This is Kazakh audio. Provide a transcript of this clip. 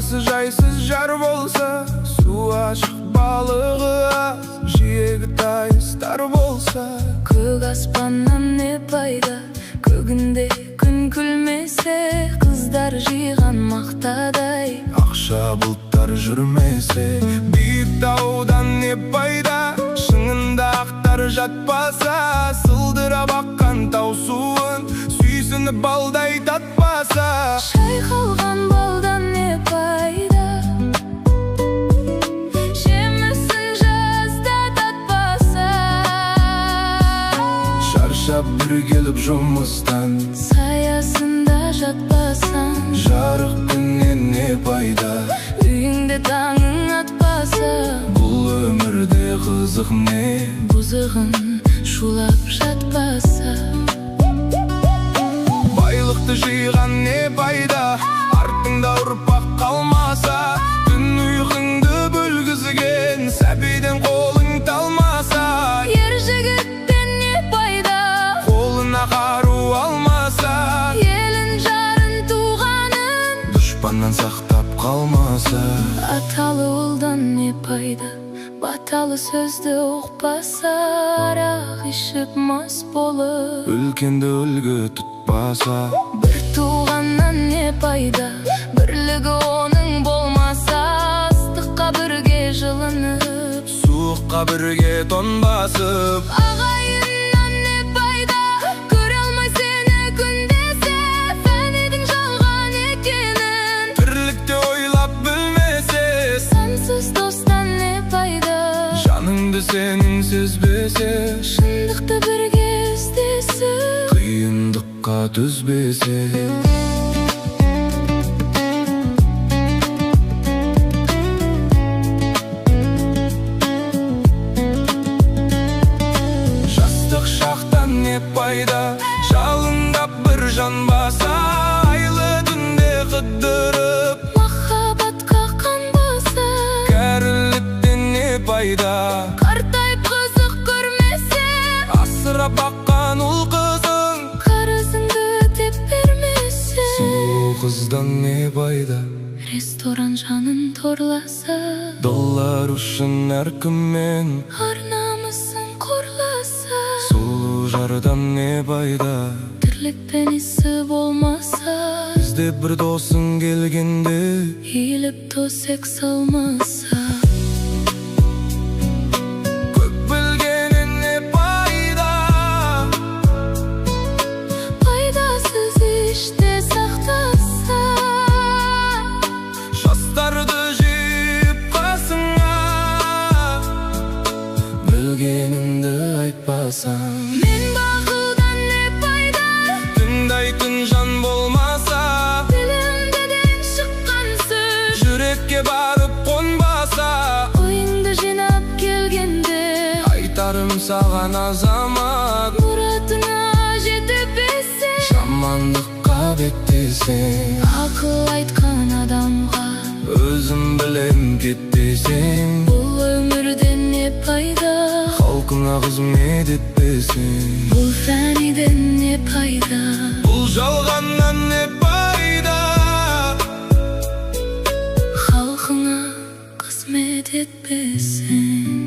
Жолдасы жайсыз жар болса, су ашық, балығы аз, жиегі тайыз тар болса. Көк аспаннан не пайда, көгінде күн күлмесе? Қыздар жиған мақтадай, ақша бұлттар жүрмесе. Биік таудан не пайда, шыңында ақтар жатпаса? Сылдырап аққан тау суын сүйсініп балдай татпаса. Шайқалған балдан не пайда, жемісін жазда татпаса? Шаршап бір келіп жұмыстан, саясында жатпасаң, жарық күннен не пайда, үйіңде таңың атпаса? Бұл өмірде қызық не, бұзығың шулап жатпаса? Байлықты жиған не пайда, артыңда ұрпақ қалмаса? Түн ұйқыңды бөлгізген сәбиден қолың талмаса. Ер жігіттен не пайда, қолына қару алмаса, елін, жарын, туғанын дұшпаннан сақтап қалмаса. Аталы ұлдан не пайда, баталы сөзді ұқпаса? Арақ ішіп мас болып, үлкенді үлгі тұтпаса. Бір туғаннан не пайда, бірлігі оның болмаса? Ыстыққа бірге жылынып, суыққа бірге тон басып. Ағайыннан не пайда, көре алмай сені күндесе? Фәнидің жалған екенін тірлікте ойлап білмесе. Сансыз достан не пайда, жаныңды сенің сезбесе, шындықты бірге іздесіп, қиындыққа төзбесе. Жастық шақтан не пайда, жалындап бір жанбаса? Айлы түнде қыдырып, махаббатқа қанбаса. Кәріліктен не пайда, қартайып қызық көрмесе, асырап баққан ұл қызың қарызыңды өтеп бермесе. Сұлу қыздан не пайда, ресторан жанын торласа, доллар үшін әркіммен ар намысын қорласа. Сұлу жардан не пайда, тірлікпен ісі болмаса, іздеп бір досың келгенде, иіліп төсек салмаса. Көп білгеннен не пайда, пайдасыз іште сақтаса, жастарды жиып қасыңа, білгеніңді айтпасаң. Мен бақылдан не пайда, тыңдайтын жан болмаса, тілімден шыққан сөз жүрекке барып қонбаса. Ойыңды жинап келгенде, айтарым саған, азамат, мұратыңа жетпесең, жамандыққа беттесең, ақыл айтқан адамға өзім білем кет десең. Бұл өмірден не пайда, халқыңа қызмет етпесең. Бұл фәниден не пайда, бұл жалғаннан не пайда, халқыңа қызмет етпесең.